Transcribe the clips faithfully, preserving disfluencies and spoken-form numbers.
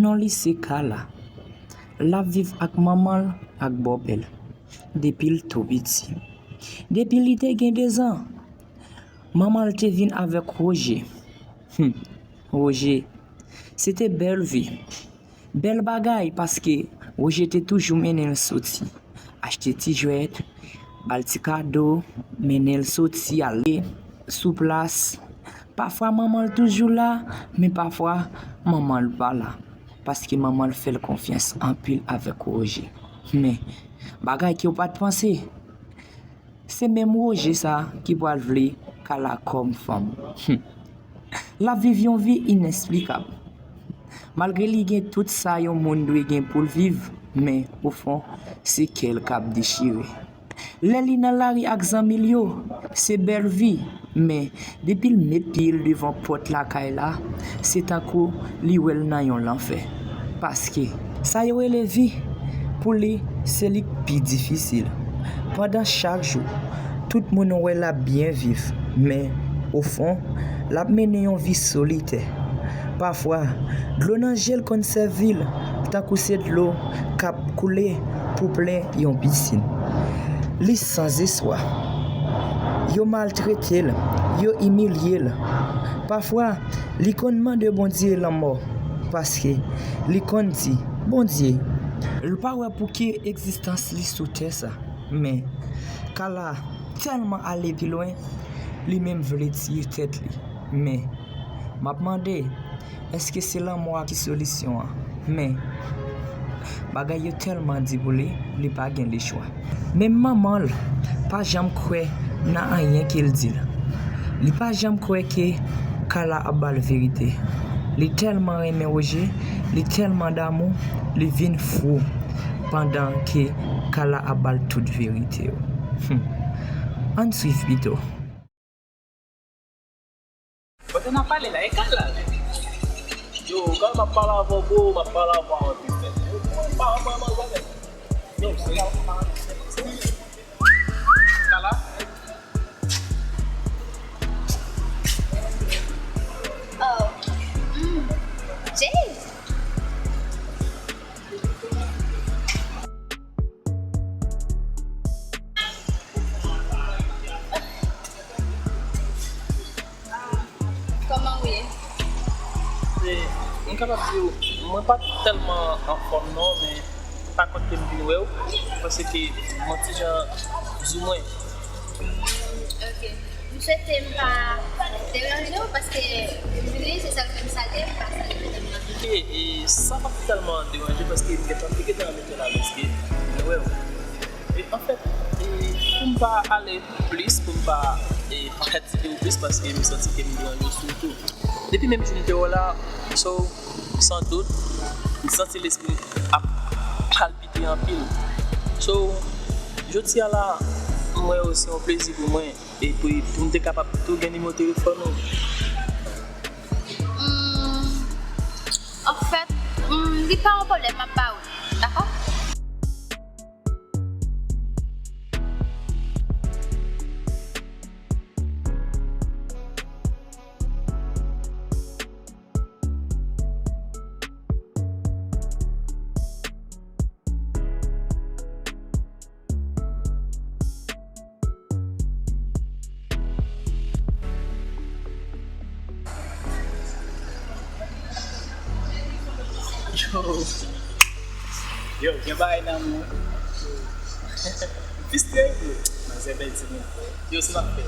Non li se Kala. L ap viv ak manman l ak bòpè l depi l tou piti. Depi li te gen dezan, manman l te vin avèk Woje. Hum, Woje, se te bèl vi. Bèl bagay, paske Woje te toujou mennen l soti, achte ti jwèt, ba l ti kado, mennen l soti, ale sou plas. Pafwa manman l toujou la, men pafwa manman l pa la, paske manman l fè l konfyans anpil avèk Woje. Men, bagay ke w pa t panse, se menm Woje sa ki pral vle Kala kòm fanm. Hum. L ap viv yon vi inesplikab. Malgre li gen tout sa yon moun dwe gen pou l viv, men, ofon, se kè l k ap dechire. Lè li nan lari ak zanmi l yo, se bèl vi, men, depi l met pye l devan pòt lakay la, se tankou li wè l nan yon lanfè. Paske, sa yo rele vi, pou li, se li k pi difisil. Pandan chak jou, tout moun wè l ap byen viv, men, ofon, l ap mennen yon vi solitè. Pafwa, dlo nan je l konn sèvi l tankou se dlo k ap koule pou plen yon pisin. Li sanzespwa. Yo maltrete l, yo imilye l. Pafwa, li konn mande Bondye lanmò, paske li konn di, Bondye, l pa wè pou ki egzistans li sou tè sa. Men, Kala tèlman ale pi lwen, li menm vle tiye tèt li. Men, m ap mande, èske se lanmò a ki solisyon an? Men, bagay yo tèlman di pou li, li pa gen lechwa. Menm manman l pa janm kwè nan anyen ke l di l. Li pa janm kwè ke Kala ap ba l verite. Li tèlman renmen Woje, li tèlman damou, li vin fou pandan ke Kala ap ba l tout verite yo. Hmm. Ann swiv pito. Kote n ap pale la, e Kala. Yo, Kala, m ap pale avè w, bro, m ap pale avè w anpil, frè. Yo, m pa, m pa, m pa, m pa, yo, se, Kala. Oh. Mm. Jay. Kòman ou ye? E, m kapab di w, mwen pa tèlman anfòm non, men pa kont ke m vin wè w, paske mwen ti jan zoumwen. Ok. M swete m pa deranje w, paske m vini, se sèl menm sa ke m pase. Ok, e sa pa tèlman deranje, paske m gentan, m te gentan mete la, paske mwen wè w. E, anfèt, e, pou m pa ale plis, pou m pa, e, fatige w plis, paske m santi ke m deranje w sitou. Depi menm jou m te wè w la, so, san dout, m santi lespri m ap palpite anpil. So, jodi a la, m wè w, se yon plezi pou mwen, e pou, pou m te kapab tou gen nimewo telefòn ou. Hmm, anfèt, hmm, li pa yon pwoblèm, m ap ba ou li, dakò? Yo. Yo, gen bagay nan men w. Fistre, bro. Manzè bèl timoun, bro. Yo, se m ap fè.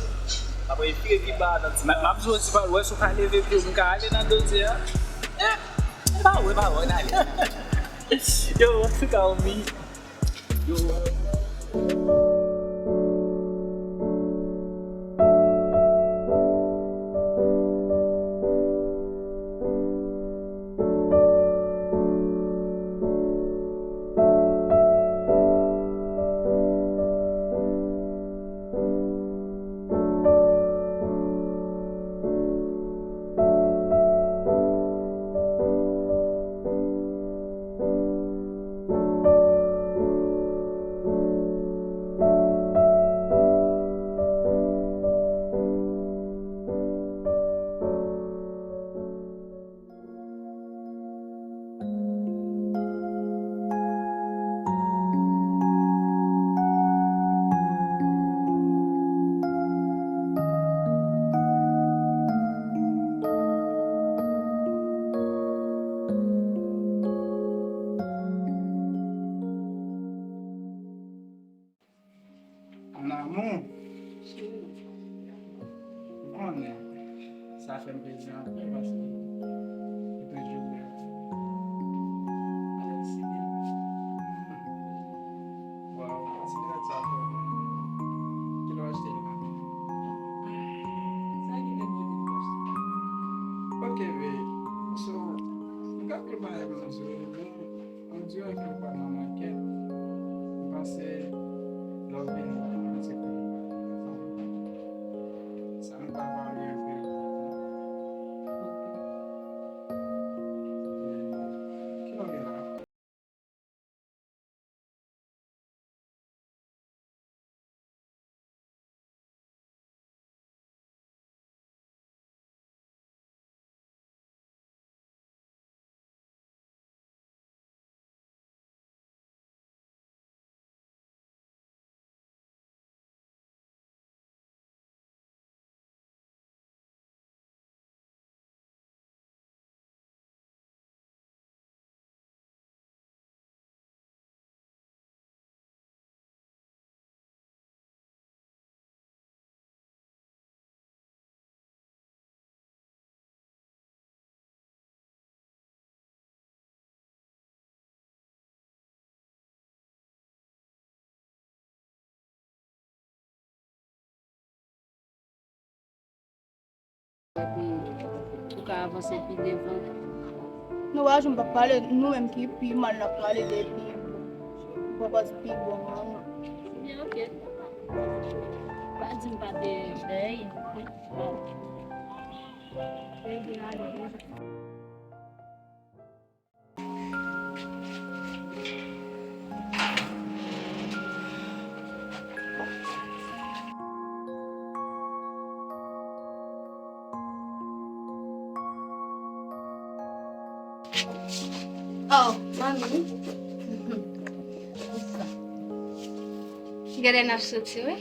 Apre, vire pi ba nan ti. M ap di w, si w pa wè, si w pa leve pye w, m ka ale nan dozye a. Eh, pa wè, pa wè, n ale. Yo, antouka, omi. Yo. Ke bagay mwen di w, on dirait ke w pa nan makèt. M panse lè w vini, mwen se konn sa nou pa pale anpil. Kilè w gen la? Epi ou ka avanse pi devan. Nou pa janm pa pale, nou menm ki pi mal n ap pale depi ou pa pase pi bon an. Ebyen, oke. Pa di m pa te dèyè. Bon. Ebyen, ale deja. Oh, manmi. Genlè n ap soti, wi.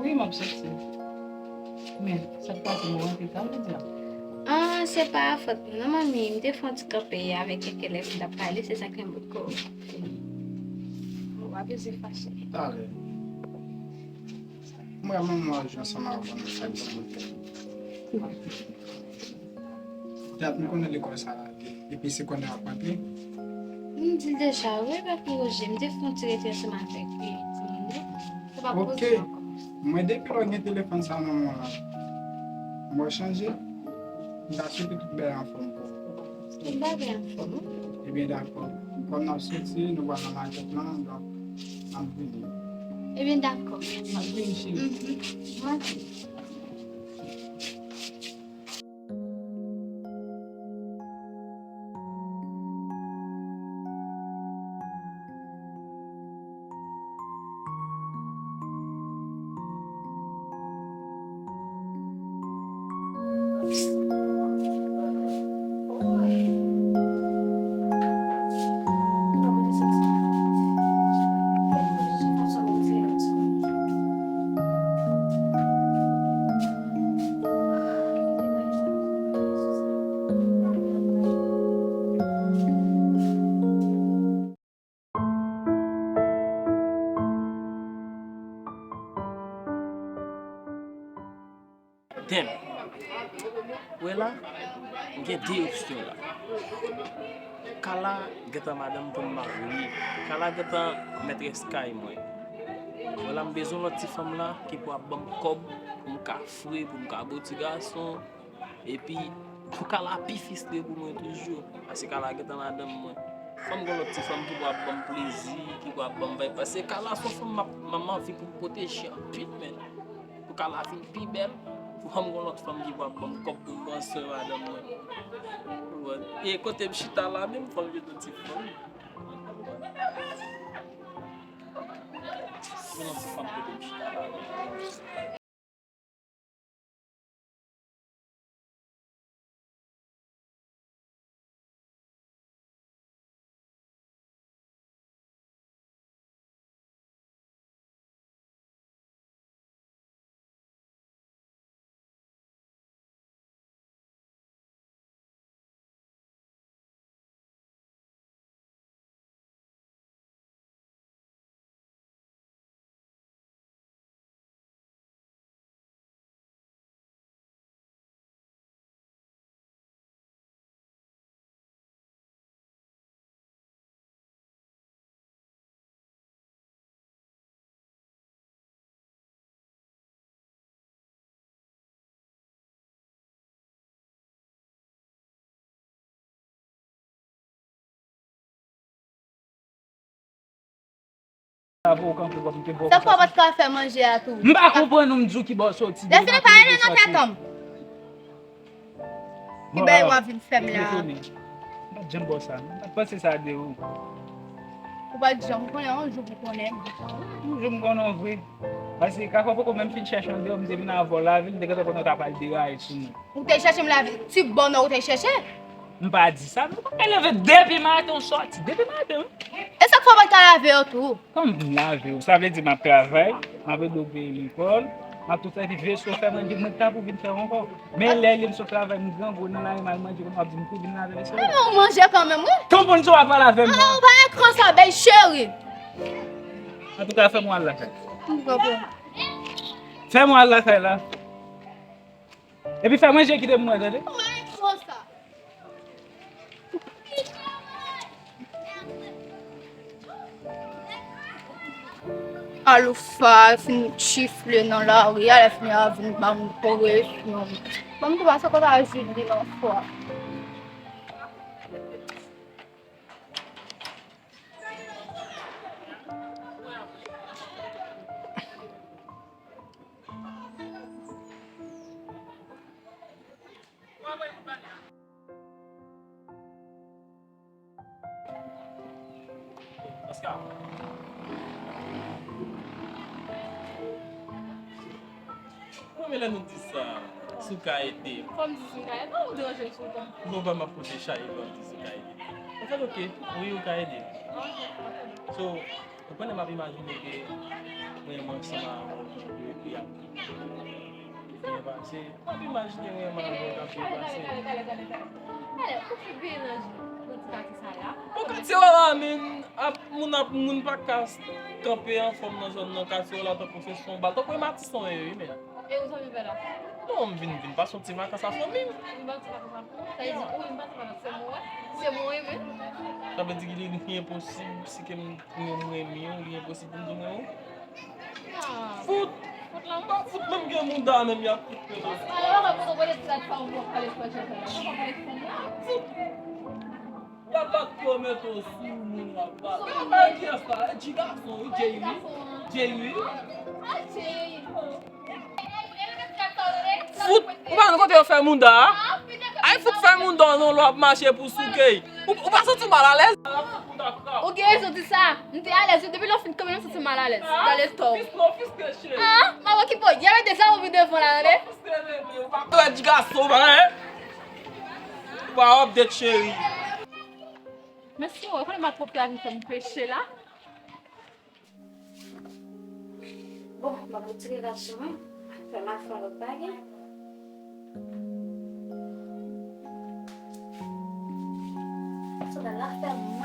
Wi, m ap soti. Men, sa k pase, m rantre ta, jodi a? Ah, se pa fòt mwen non, manmi. M te fè yon ti kanpe avèk kèk elèv m t ap pale, se sa k fè m poko. Ou pa bezwen fache. Talè. M wè manman w al jwe ansanm avè w nan sal de lekòl. Dat m konnen lekòl sa lage. Epi se kounye a w ap rantre? M di l deja, wi, papi Woje, m te fè yon ti rete ansanm avèk, e, timoun yo. Se pa poze ankò. Mwen, depi lè w gen telefòn sa nan men w la, m wè w chanje. M ta swete tout bagay anfòm pou ou. Tout bagay anfòm, wi. Ebyen, dakò. Kòm n ap soti, nou pral nan makèt lan, donk, n ap vini. Ebyen, dakò. N ap vini, cheri. Mhm. M ap vini. Damn. Ou wè la, m gen de opsyon la. Kala gentan madanm pou m marye. Kala gentan mètrès kay mwen. Ou wè la, m bezwen lòt ti fanm la ki pou ap ban m kòb pou m ka fre, pou m ka bo ti gason. Epi, pou Kala pi fristre pou mwen toujou. Paske Kala gentan madanm mwen. Fò m gen lòt ti fanm ki pou ap ban m plezi, ki pou ap ban m vibe. Paske Kala se yon fanm m ap, m, m anvi pou m pwoteje anpil, men. Pou Kala vin pi bèl, fò m gen lòt fanm ki pou ap ban m kòb pou m pran swen madanm mwen. Ou konprann? E kote m chita la menm, fò m jwenn yon ti fanm. Ou konprann? Gen yon ti fanm kote m chita la menm. Lave w kanpe kòm te bò. Sa fò w pa t ka fè manje a tou? M pa konprann ou, m di w ki bò w soti. Lè fini pa rele nan tèt an m. Ki bagay w ap vin fè m la? M pa t janm bò sa. M pa t panse sa de ou. Ou pa t janm konnen, yon jou pou konnen. Yon jou m konnen w vre. Paske kafou poko menm fin chèche andeyò, m te vin avè w lavil, m te gentan konnen w ta pral deraye sou mwen. Ou te chèche m lavil? Ti bò non ou te chèche? M pa di sa, m pa ka leve depi maten w sòti, depi maten wi. E sa k fè w pa t ka lave yo tou? Kòm m lave yo, sa vle di m ap travay, m ap ede w peye lekòl, m ap tou fè ti veso fè manje, mwen ta pou vin fè ankò. Men lè li m sot travay, m grangou nan lari, m al manje, kounye a w ap di m tou vin lave veso. Ou manje kanmenm wi. Tonton di w ap al avè m. Ah, ou pa ekran sa, bèy cheri. Antouka, fè m al lakay. M pran pou. Fè m al lakay la. Epi fè manje kite m mwen, tande? Ou pa ekran sa. Aloufa fin chifle nan lari a, lè fini a vin ban m presyon. Ban m tou pase kote a Julie nan fwa. Oscar. Mwen, men lè nou di sa, si w ka ede m. Fò m di si m ka ede w, ou deranje m sou tan. Non, pa m ap pote chay, fò m di si w ka ede m. Anfèt, oke, wi, ou ka ede m. So, ou konnen m ap imajine ke mwen menm ansanm avè w, epi ap byen pase. M ap imajine mwen menm avè w k ap byen pase. Alè, ou fout veye nan bandi katye sa la. Bon, katye w la, men, ap, moun ap, moun pa ka kanpe anfòm nan zòn nan, katye w la, tankou se son bal, tankou e Matisan ye, wi, men. E ou sa vin fè la? Non, m vin, vin pase yon ti vakans a fanmi m. Vin pase vakans a fanmi w? Sa vle di ou vin pase vakans, se mwen wè? Se mwen wè, men. Sa vle di ki li, li enposib si ke m, mwen, mwen renmen w, li enposib pou m di w mwen renmen w? Non. Fout! Fout lan. Pa fout menm gen mouda menm y ap fout menm. Alò, mwen pa konprann ti rat sa ou pale fò chèf la. Mwen pa konprann ti rat sa. Fout! Y ap bat pou yo mete w sou moun w ap bat. E pa kiyès la? E G gason, wi, Jay, wi. Jay, wi. Fout, ou pa konn kote yo fè mouda a? Ay, fout fè mouda w non, lè w ap mache pou souke. Ou, ou pa santi w malalèz? Ou gen rezon di sa. M te alèz wi, depi lè w fin kanpe, m santi m malalèz. Gade to. Ah, m ap okipe w. Y ap mete sa ou vin devan la, tande? Ou pa wè G gason, ou pa wè? Ou pa update, cheri. Men si w konnen m ap pwòpte a vin fè m peche la. Bon, m ap retire gason an, fè m al fè yon lòt bagay. Sandal la fè m